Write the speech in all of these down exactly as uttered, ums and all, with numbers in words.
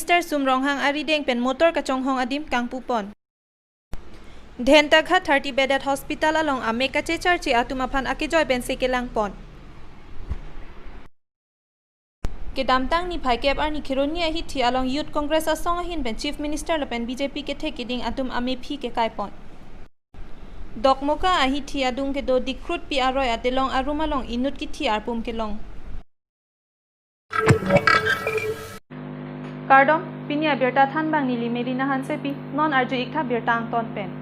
Minister Sum Ronghang arideng pen motor kachonghong adim kangpupon. Dhentaghat thirty bedded hospital along amek kachecharche atum aphan akejoi pensi kelangpon. Kedamtang niphai kep arni Kheroni ahithi along Youth Congress asong ahin pen Chief Minister lapen B J P kethe keding atum amephi kekaipon. Dokmoka ahithi adung kedo Dikrutpi aroi atelong arum along inut kithi arpum kelong. Kardom, pini abirta thanbang neli Melina Hansepi, non arju-ik tha birta angton pen.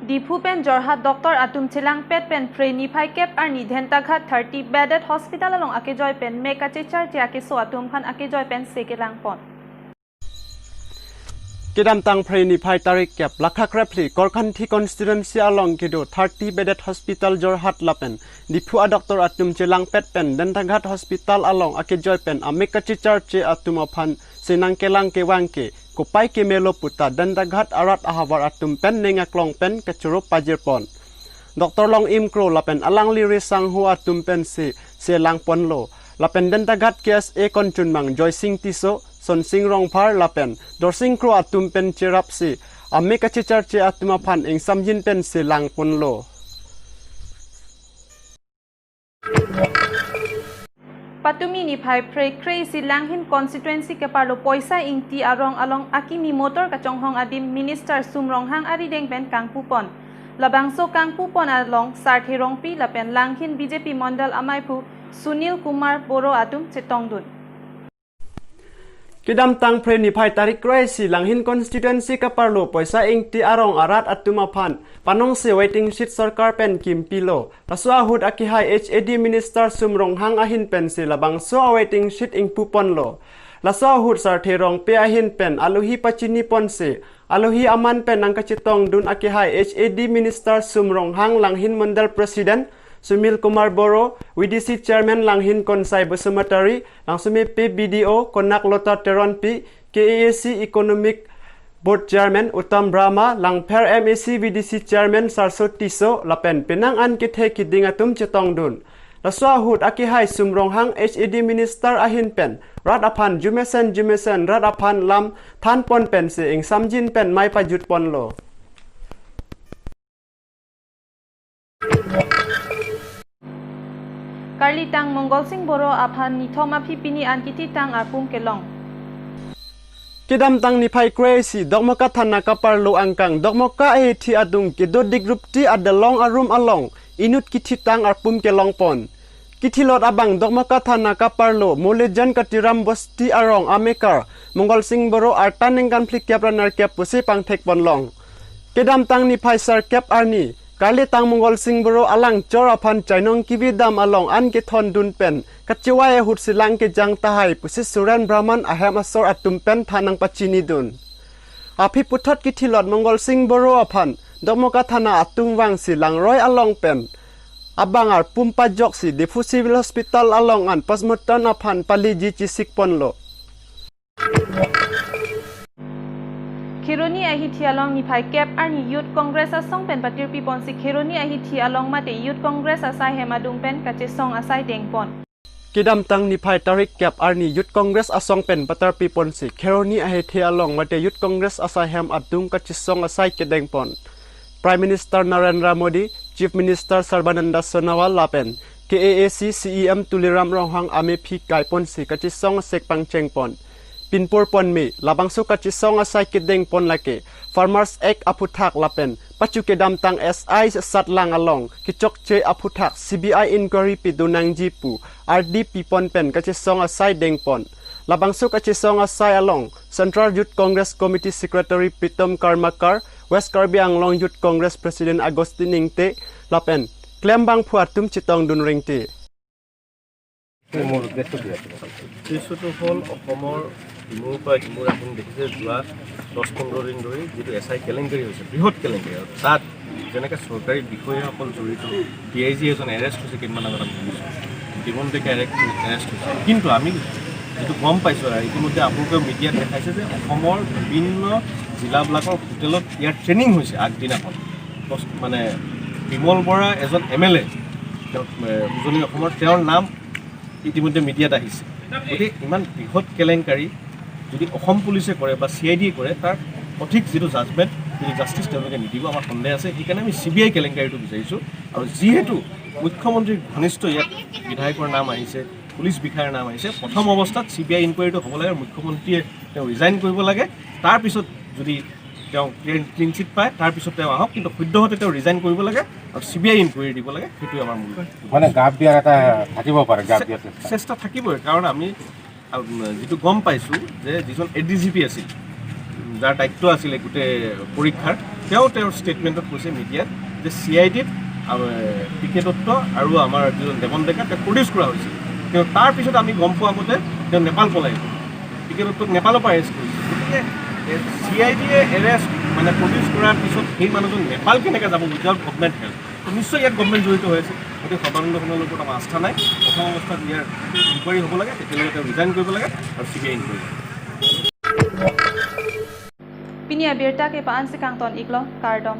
Diphu pen Jorhat doctor atum chelangpet pen Phre niphai kep arni Dhentaghat thirty bedded hospital along akejoi pen mek kachecharche akeso atum aphan akejoi pensi kelangpon. Kedamtang Phre niphai tarik kep Lakha krephli Korkanthi constituency along kedo thirty bedded hospital Jorhat lapen Diphu a doctor atum chelangpet pen Dhentaghat hospital along akejoi pen amek kachecharche atum aphan si nangkelang kevang ke kopai kemelo puta Dhentaghat arat ahavar atum pen ning aklong pen kachoro pajirpon. Doctor Longim Kro lapen alangli risangho atum pensi chelangponlo. Lapen Dhentaghat K S A konchunmang Joysing Tisso, Sonsing Rongphar lapen Dorsing Kro atum pen cherapsi amek kachecharche atum aphan ingsamjin pensi langponlo. Patumi niphai Phre kre-isi Langhin constituency keparlo Poisa Ingti arong along akimi motor kachonghong adim Minister Sum Ronghang arideng pen kangpupon. Labangso kangpupon along Sarthe Rongpi lapen Langhin B J P Mondal amaiphu Sunil Kumar Boro atum chetongdun. Kedamtang Phre niphai tarik kre-isi Langhin constituency keparlo Poisa Ingti arong arat atum aphan panongsi waiting shed sorkar pen kimpilo. Laso ahut akehai H A D Minister Sum Ronghang ahin pensi labangso a waiting shed ingpuponlo. Laso ahut Sarthe Rongpi ahin pen alohi pachiniponsi alohi aman pen nangkachetongdun akehai H A D Minister Sum Ronghang, Langhin Mondal President Sunil Kumar Boro, V D C Chairman Langhin Konsai Basumatary, Langsumepi B D O Konak Lota Teronpi, K A A C Economic Board Chairman Uttam Brahma, Langpher M A C V D C Chairman Sarso Tisso lapen penang an kethe keding atum chetongdun. Laso ahut akehai Sum Ronghang H A D Minister ahin pen rat aphan jumesen jumesen rat aphan lam thanpon pensi ingsamjin pen mei pajutponlo. Karlitang Mongolsing Boro aphan nithom aphi pini an kithitang arpum kelong. Kedamtang niphai kre-isi Dokmoka Thana keparlo angkang Dokmoka ahithi adung kedo Dikrutpi adelong arum along inut kithitang arpum kelongpon. Kithilot abang Dokmoka Thana keparlo Mulejan Katiram Bosti arong amekar Mongolsing Boro arta ningkan phlikep ra nerkep pusi pangthekponlong. Kedamtang niphai sirkep arni Karlitang Mongolsing Boro alang chor aphan chainong kevi dam along an kethondun pen kachevai ahut si lang kejang tahai pusi Suren Brahman ahem asor atum pen than nangpachinidun. Aphi puthot kithilot Mongolsing Boro aphan Dokmoka Thana atum vangsi langroi along pen abang arpum pajoksi Diphu Civil Hospital along an postmortem aphan paliji chesikponlo. Kheroni ahithi along niphai kep arni Youth Congress asong pen patirpiponsi Kheroni ahithi along mate Youth Congress asai hem adung pen kachesong asai dengpon. Kedamtang niphai tarik kep arni Youth Congress asong pen patirpiponsi Kheroni ahithi along mate Youth Congress asai hem adung kachesong asai kedengpon. Prime Minister Narendra Modi, Chief Minister Sarbananda Sonowal lapen K A A C C E M Tuliram Ronghang amephi kaiponsi kachesong asek pangchengpon. Pinpur ponme, labangso kachesong asai kedengpon lake Farmers Act aphuthak lapen pachu kedamtang S I satlang along kechokche aphuthak C B I inquiry pidun nangji pu ardi pipon pen kachesong asai dengpon. Labangso kachesong asai along Central Youth Congress Committee Secretary Pritom Karmakar, West Karbi Anglong Youth Congress President Augustine Ingti lapen klembangphu atum chetongdun ringti. মোৰ উদ্দেশ্যটো কি আছিলে? উদ্দেশ্যটো হ'ল অসমৰ ইমূৰৰ পৰা সিমূৰ, আপুনি দেখিছে যোৱা দহ পোন্ধৰ দিন ধৰি যিটো এছ আই কেলেংকাৰী হৈছে, বৃহৎ কেলেংকাৰী, আৰু তাত যেনেকে চৰকাৰী বিষয়াসকল জড়িত, ডি আই জি এজন এৰেষ্ট হৈছে কেইদিনমান আগত, আমি শুনিছোঁ, ডিমন ডেকা এৰেষ্ট, এৰেষ্ট হৈছে। কিন্তু আমি যিটো গম পাইছোঁ, ইতিমধ্যে আপোনালোকে মিডিয়াত দেখাইছে যে অসমৰ বিভিন্ন জিলাবিলাকৰ হোটেলত ইয়াৰ ট্ৰেইনিং হৈছে আগদিনাখন। দহ, মানে, বিমল বৰা এজন এম এল এ, তেওঁ, এ, উজনি অসমৰ, তেওঁৰ নাম ইতিমধ্যে মিডিয়াত আহিছে। গতিকে ইমান বৃহৎ কেলেংকাৰী যদি অসম পুলিচে কৰে বা চি আই ডিয়ে কৰে, তাৰ সঠিক যিটো জাজমেণ্ট, যিটো জাষ্টিচ তেওঁলোকে নিদিব, আমাৰ সন্দেহ আছে। সেইকাৰণে আমি চি বি আই কেলেংকাৰীটো বিচাৰিছোঁ। আৰু যিহেতু মুখ্যমন্ত্ৰীৰ ঘনিষ্ঠ ইয়াত বিধায়কৰ নাম আহিছে, পুলিচ বিষয়াৰ নাম আহিছে, প্ৰথম অৱস্থাত চি বি আই ইনকুৱাৰীটো হ'ব লাগে আৰু মুখ্যমন্ত্ৰীয়ে তেওঁ ৰিজাইন কৰিব লাগে। তাৰপিছত যদি তেওঁ ক্লিন ক্লিন চিট পায়, তাৰপিছত তেওঁ আহক, কিন্তু সদ্যহতে তেওঁ ৰিজাইন কৰিব লাগে আৰু চি বি আই ইনকুৱাৰী দিব লাগে, সেইটোৱে আমাৰ মূল। মানে গাপ দিয়াৰ এটা থাকিব পাৰে, গাপ দিয়াৰ চেষ্টা। চেষ্টা থাকিবই, কাৰণ আমি আ, যিটো গম পাইছোঁ যে যিজন এ ডি জি পি আছিল, যাৰ দায়িত্ব আছিলে গোটেই পৰীক্ষাৰ, তেওঁ তেওঁৰ ষ্টেটমেণ্টত কৈছে মিডিয়াত যে চি আই ডিত পি কে দত্ত আৰু আমাৰ যিজন দেৱন ডেকা তেওঁক প্ৰডিউচ কৰা হৈছিল। তেওঁ তাৰ পিছত আমি গম পোৱা মতে তেওঁ নেপাল পলাই গ'ল। পি কে দত্তক নেপালৰ পৰা এৰেষ্ট কৰিছিল। গতিকে চি আই ডিয়ে এৰেষ্ট মানে প্ৰডিউচ কৰাৰ পিছত সেই মানুহজন নেপাল কেনেকৈ যাব উইদাউট গভমেণ্ট হেল্প? নিশ্চয় ইয়াত গভমেণ্ট জড়িত হৈ আছে। গতিকে সৰ্বানন্দ সোণোৱালৰ ওপৰত আমাৰ আস্থা নাই। প্ৰথম অৱস্থাত ইয়াৰ ইনকুৱাৰী হ'ব লাগে, তেতিয়ালৈকে তেওঁ ৰিজাইন কৰিব লাগে আৰু C B I inquiry. Pini abirta ke pa-an si kangton iklo, kardom.